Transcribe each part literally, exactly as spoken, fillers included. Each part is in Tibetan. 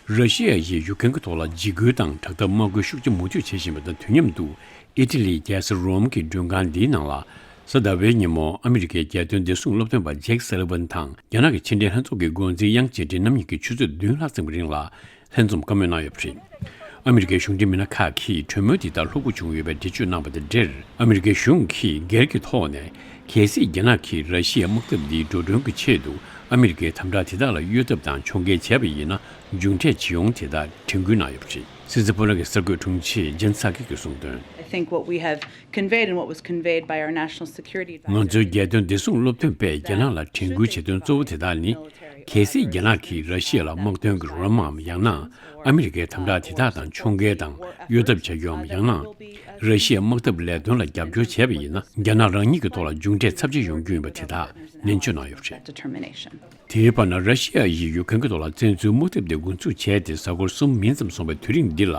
ར་ཤི་ཡ་ཡིས་ཡུ་ཀེན་གྱི་ཐོག་ལ་འཇིགས་སྐུལ་དང་དྲག་འཐབ་དམག་སྐུལ་ཤུགས་ཆེ་མུ་མཐུད་བྱེད་བཞིན་པ་དང་དུས་མཉམ་དུ། ཨི་ཊ་ལིའི་རྒྱལ་ས་རོམ་གྱི་མགྲོན་ཁང་འདིའི་ནང་ལ། གཟའ་ཟླ་བའི་ཉིན་མོ་ཨ་མི་རི་ཀའི་རྒྱལ་དོན་བདེ་སྲུང་སློབ་སྟོན་པ་ཇེག་སེ་ལི་ཝན་དང་། རྒྱ་ནག་གི་ཕྱི་འབྲེལ་ལྷན་ཚོགས་ཀྱི་འགོ་འཛིན་ཡང་ཅེ་ཀྲིན་རྣམ་གཉིས་ཀྱིས་ཆུ་ཚོད་བདུན་ལྷག་ཙམ་གྱི་རིང་ལ་ལྷན་འཛོམས་བཀའ་མོལ་གནང་ཡོད་པ་རེད། ཨ་མི་རི་ཀའི་གཞུང་འབྲེལ་མི་སྣ་ཁག་གིས་གྲོས་མོལ་འདི་ལྟར་ལྷུག་པོ་བྱུང་ཡོད་པའི་འགྲེལ་བརྗོད་གནང་པ་དང་འབྲེལ། ཨ་མི་རི་ཀའི་གཞུང་གིས་སྒེར་གྱི་ཐོག་ནས། གལ་སྲིད་རྒྱ་ནག་གིས་ར་ཤི་ཡའི་དམག་འཐབ་འདིའི་འགྲོ་གྲོན་གྱི་ཆེད་དུ་ཨ་མི་རི་ཀའི་དམ་དྲག་དེ་དག་ལ་གཡོ་ཐབས་དང་ཕྱོགས་འགལ་བྱས་པ་ཡིན་ན། མཇུག་འབྲས་ཇི་ཡོང་དེ་དག་དྲན་སྐུལ་གནང་ཡོད་པ་རེད། སྲིད་འཛིན་སྤོ་ལགས་ཀྱི་གསར་འགོད་དྲུང་ཆེ་ཇན་སཱ་ཁི་གིས་གསུངས་དོན། I think what we have conveyed and what was conveyed by our national security advisor ང་ཚོའི་རྒྱལ་དོན་བདེ་སྲུང་སློབ་སྟོན་པས་རྒྱ་ནག་ལ་དྲན་སྐུལ་བྱེད་དོན་གཙོ་བོ་དེ་དག་ནི། གལ་སྲིད་རྒྱ་ནག་གིས་ར་ཤི་ཡ་ལ་དམག་དོན་གྱི་རོགས་རམ་མམ་ཡང་ན་ཨ་མི་རི་ཀའི་དམ་དྲག་དེ་དག་དང་ཕྱོགས་འགལ་དང་གཡོ་ཐབས་བྱ་རྒྱུའམ་ཡང་ན། ར་ཤི་ཡའི་དམག་འཐབ་ལས་དོན་ལ་རྒྱབ་སྐྱོར་བྱས་པ་ཡིན་ན། རྒྱ་ནག་རང་ཉིད་ཀྱི་ཐོག་ལ་མཇུག་འབྲས་ཚབས་ཆེ་ཡོང་རྒྱུ་ཡིན་པ་དེ་དག་ནན་བརྗོད་གནང་ཡོད་པ་རེད། Determination. དེའི་བར་ན། ར་ཤི་ཡ་ཡིས་ཡུ་ཀེན་གྱི་ཐོག་ལ་བཙན་འཛུལ་དམག་འཐབ་དེ་འགོ་འཛུགས་བྱས་ཏེ་གཟའ་འཁོར་གསུམ་མིན་ཙམ་སོང་བའི་དུས་རིང་འདི་ལ།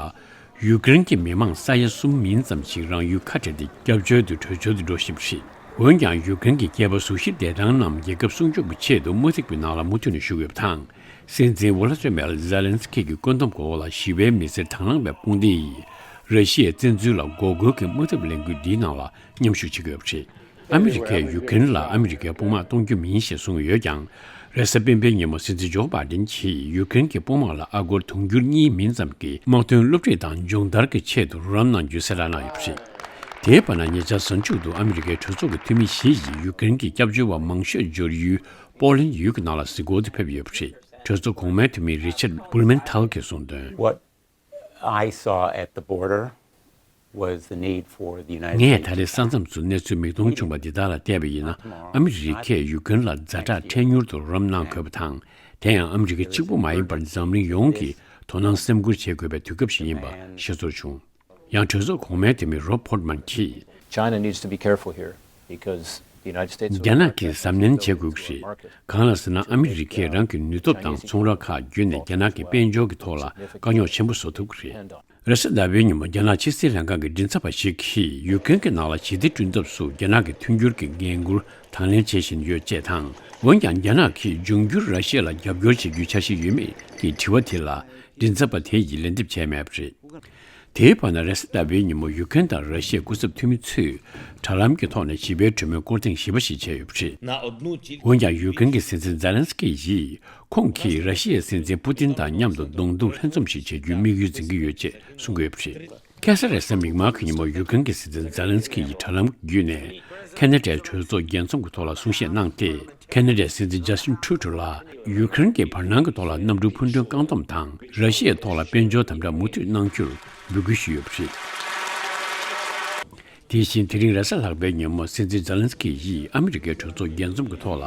ཡུ་ཀེན་གྱི་མི་མང་ས་ཡ་གསུམ་མིན་ཙམ་ཞིག་རང་ཡུལ་ཁ་བྲལ་ཏེ་སྐྱབས་བཅོལ་དུ་བྲོས་བྱོལ་དུ་འགྲོ་བཞིན་པ་རེད། འོན་ཀྱང་ཡུ་ཀེན་གྱི་སྐྱེས་པ་གཟུགས་གཞི་བདེ་ཐང་རྣམས་རྒྱལ་ཁབ་སྲུང་སྐྱོབ་ཀྱི་ཆེད་དུ་དམག་འཐབ་ཀྱི་ནང་ལ་མུ་མཐུད་ནས་ཞུགས་ཡོད་པ་དང་། སྲིད་འཛིན་ཝོ་ལ་ཏི་མེར་ཛེ་ལན་སི་ཀི་གི་བཀོད་འདོམས་འོག་ལ་ཞི་བའི་མི་སེར་དང་བླངས་པའི་དཔུང་སྡེ་ཡིས་ར་ཤི་ཡའི་བཙན་འཛུལ་ལ་འགོག་རྒོལ་གྱི་དམག་འཐབ་ལས་འགུལ་འདིའི་ནང་ལ་མཉམ་ཞུགས་བྱེད་ཀྱི་ཡོད་པ་རེད། ཨ་མི་རི་ཀས་ཡུ་ཀེན་ལ་ཨ་མི་རི་ཀའི་དཔུང་དམག་གཏོང་རྒྱུ་མིན་ཞེས་གསུངས་ཡོད་ཀྱང་། རེས་གཟའ་སྤེན་པའི་ཉིན་མོ་སྲིད་འཛིན་ཇོ་བྷའི་ཌེན་གྱིས་ཡུ་ཀེན་གྱི་དཔུང་དམག་ལ་ཨ་སྒོར་དུང་ཕྱུར་གཉིས་མིན་ཙམ་གྱི་དམག་དོན་བསླུ་བྲིད་དང་སྦྱོང་བརྡར་གྱི་ཆེད་དུ་རོགས་རམ་གནང་རྒྱུའི་གསལ་བསྒྲགས་གནང་ཡོད་པ་རེད། དེའི་བར་ན། ཉེ་ཆར་གཟའ་མཇུག་ཏུ་ཨ་མི་རི་ཀའི་གྲོས་ཚོགས་ཀྱི་འཐུས་མི་བཞི་ཡིས་ཡུ་ཀེན་གྱི་སྐྱབས་བཅོལ་བ་མང་ཤོས་འབྱོར་ཡུལ་པོ་ལན་ཡུལ་གྱི་ནང་ལ་གཟིགས་སྐོར་དུ་ཕེབས་ཡོད་པ་རེད། གྲོས་ཚོགས་གོང་མའི་འཐུས་མི་རི་ཆར་བྷུལ་མན་ཐལ་གྱིས་གསུངས་དོན། What I saw at the border was the need for the United States. ངས་ད་རེས་ས་མཚམས་སུ་གནས་ཚུལ་མིག་མཐོང་བྱུང་བ་འདི་དག་ལ་བལྟས་པ་ཡིན་ན། ཨ་མི་རི་ཀས་ཡུ་ཀེན་ལ་ཛ་དྲག་འཕྲལ་མྱུར་དུ་རོགས་རམ་གནང་དགོས་པ་དང་། དེ་ཡང་ཨ་མི་རི་ཀ་གཅིག་པུ་མ་ཡིན་པར་འཛམ་གླིང་ཡོངས་ཀྱིས་དོ་སྣང་སེམས་ཁུར་བྱེད་དགོས་པའི་དུས་སྐབས་ཤིག་ཡིན་པ་ཤེས་ཚོར་བྱུང་། ཡང་གྲོས་ཚོགས་གོང་མའི་འཐུས་མི་རོབ་ཕོར་མན་གྱིས། China needs to be careful here because the United States of རྒྱ་ནག་America གིས་གཟབ་ནན་བྱེད་དགོས་ཀྱི་རེད། གང་ལ་ཟེར་ན། ཨ་མི་རི་ཀས་རང་གི་ནུས་སྟོབས་དང་ཚོང་ར་ཁག་བརྒྱུད་ནས་རྒྱ་ནག་གི་དཔལ་འབྱོར་གྱི་ཐོག་ལ་དཀའ་རྙོག་ཆེན་པོ་བཟོ་ཐུབ་ཀྱི་རེད། རེས་གཟའ་ཟླ་བའི་ཉིན་མོ་རྒྱ་ནག་ཕྱི་སྲིད་ལྷན་ཁང་གི་མགྲིན་ཚབ་པ་ཞིག་གིས་ཡུ་ཀེན་གྱི་ནང་ལ་ཞི་བདེ་བསྐྲུན་ཐབས་སུ་རྒྱ་ནག་གི་མཐུན་འགྱུར་གྱི་འགན་འཁུར་དང་ལེན་བྱེད་བཞིན་ཡོད་ཅེས་དང་། འོན་ཀྱང་རྒྱ་ནག་གིས་འབྱུང་འགྱུར་ར་ཤི་ཡ་ལ་རྒྱབ་སྐྱོར་བྱེད་རྒྱུའི་འཆར་གཞི་ཡོད་མེད་ཀྱི་དྲི་བ་དེ་ལ་མགྲིན་ཚབ་པ་དེ་ཡིས་ལན་འདེབས་བྱས་མེད་པ་རེད། དེའི་བར་ན། རེས་གཟའ་ཟླ་བའི་ཉིན་མོ་ཡུ་ཀེན་དང་ར་ཤི་ཡའི་སྐུ་ཚབ་འཐུས་མི་ཚོས་དྲ་ལམ་གྱི་ཐོག་ནས་ཞི་བའི་གྲོས་མོལ་སྐོར་ཐེངས་བཞི་པ་ཞིག་བྱས་ཡོད་པ་རེད། འོན་ཀྱང་ཡུ་ཀེན་གྱི་སྲིད་འཛིན་ཛེ་ལན་སི་ཀི་ཡིས། ཁོང་གིས་ར་ཤི་ཡའི་སྲིད་འཛིན་པུ་ཏིན་དང་མཉམ་དུ་གདོང་ཐུག་ལྷན་འཛོམས་ཤིག་བྱེད་རྒྱུའི་དམིགས་ཡུལ་འཛིན་གྱི་ཡོད་ཅེས་གསུང་གི་ཡོད་པ་རེད། ཁ་སང་རེས་གཟའ་མིག་དམར་གྱི་ཉིན་མོ་ཡུ་ཀེན་གྱི་སྲིད་འཛིན་ཛེ་ལན་སི་ཀི་ཡིས་དྲ་ལམ་བརྒྱུད་ནས་ཁེ་ན་ཌའི་གྲོས་ཚོགས་རྒྱས་འཛོམས་ཀྱི་ཐོག་ལ་གསུང་བཤད་གནང་སྟེ། ཁེ་ན་ཌའི་སྲིད་འཛིན་ཇ་སི་ཊིན་ཁྲུ་ཌོ་ལ་ཡུ་ཀེ་རེན་གྱི་བར་སྣང་གི་ཐོག་ལ་གནམ་གྲུ་འཕུར་མདུན་བཀག་སྡོམ་དང་། ར་ཤི་ཡའི་ཐོག་ལ་དཔལ་འབྱོར་དམ་དྲག་མུ་མཐུད་གནང་རྒྱུར་འབོད་སྐུལ་ཞུས་ཡོད་པ་རེད། དེ་བཞིན་དེ་རིང་རེས་གཟའ་ལྷག་པའི་ཉིན་མོ་སྲིད་འཛིན་ཛེ་ལན་སི་ཀི་ཡིས་ཨ་མི་རི་ཀའི་གྲོས་ཚོགས་རྒྱས་འཛོམས་ཀྱི་ཐོག་ལ་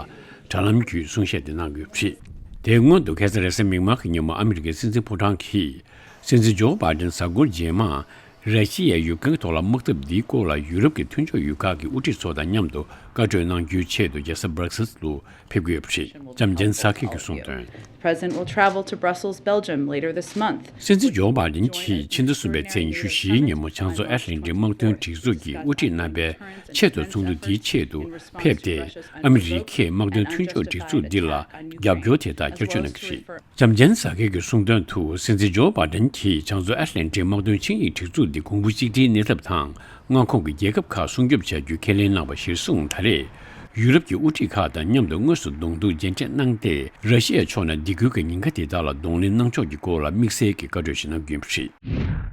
དྲ་ལམ་བརྒྱུད་གསུང་བཤད་དེ་གནང་ཡོད་པ་རེད། དེའི་སྔོན་དུ་ཁ་སང་རེས་གཟའ་མིག་དམར་གྱི་ཉིན་མོ་ཨ་མི་རི་ཀའི་སྲིད་འཛིན་ཕོ་བྲང་གིས། སྲིད་འཛིན་ཇོ་བྷའི་ཌེན་གཟའ་འཁོར་རྗེས་མ། ར་ཤི་ཡས་ཡུཀ་རེན་གྱི་ཐོག་ལ་དམག་འཐབ་འདིའི་སྐོར་ལ་ཡུ་རོབ་ཀྱི་མཐུན་ཕྱོགས་ཡུལ་ཁག་གི་དབུ་ཁྲིད་ཚོ་དང་མཉམ་དུ་བཀའ་གྲོས་གནང་རྒྱུའི་ཆེད་དུ་རྒྱལ་ས་སྦྲག་སེལ་དུ་ཕེབས་ཀྱི་ཡོད་པ་རེད། ལྕམ་ཇེན་སཱ་ཁི་གིས་གསུངས་དོན། The president will travel to Brussels, Belgium later this month. སྲིད་འཛིན་ཇོ་བྷའི་ཌེན་གྱིས་ཕྱི་ཟླ་གསུམ་པའི་ཚེས་ཉི་ཤུ་བཞིའི་ཉིན་མོ་བྱང་མཚོ་ཨེཊ་ལན་ཊིག་དམག་དོན་སྒྲིག་འཛུགས་ཀྱི་དབུ་ཁྲིད་རྣམ་པའི་ཆེད་དུ་ཚོགས་འདུ་འདིའི་ཆེད་དུ་ཕེབས་ཏེ། ཨ་མི་རི་ཀས་དམག་དོན་མཐུན་ཕྱོགས་སྒྲིག་འཛུགས་འདི་ལ་རྒྱབ་སྐྱོར་དེ་དག་བསྐྱར་བཅོས་གནང་གི་རེད། ལྕམ་ཇེན་སཱ་ཁི་གིས་གསུངས་དོན་དུ། སྲིད་འཛིན་ཇོ་བྷའི་ཌེན་གྱིས་བྱང་མཚོ་ཨེཊ་ལན་ཊིག་དམག་དོན་ཆིངས་ཡིག་སྒྲིག་འཛུགས་འདི་གོང་བུ་གཅིག་སྒྲིལ་གནས་ཐབས་དང་། མངའ་ཁོངས་ཀྱི་རྒྱལ་ཁབ་ཁག་སྲུང་སྐྱོབ་བྱ་རྒྱུའི་ཁས་ལེན་གནང་བ་གཞིར་བཟུང་། ད་རེས་ཡུ་རོབ་ཀྱི་དབུ་ཁྲིད་ཁག་དང་མཉམ་དུ་དངོས་སུ་གདོང་ཐུག་མཇལ་འཕྲད་གནང་སྟེ། ར་ཤི་ཡ་ཕྱོགས་ནས་སྡིགས་སྐུལ་གྱི་ཉེན་ཁ་དེ་དག་ལ་གདོང་ལེན་གནང་ཕྱོགས་ཀྱི་སྐོར་ལ་དམིགས་བསལ་གྱི་བཀའ་གྲོས་ཤིག་གནང་རྒྱུ་ཡིན་པ་རེད།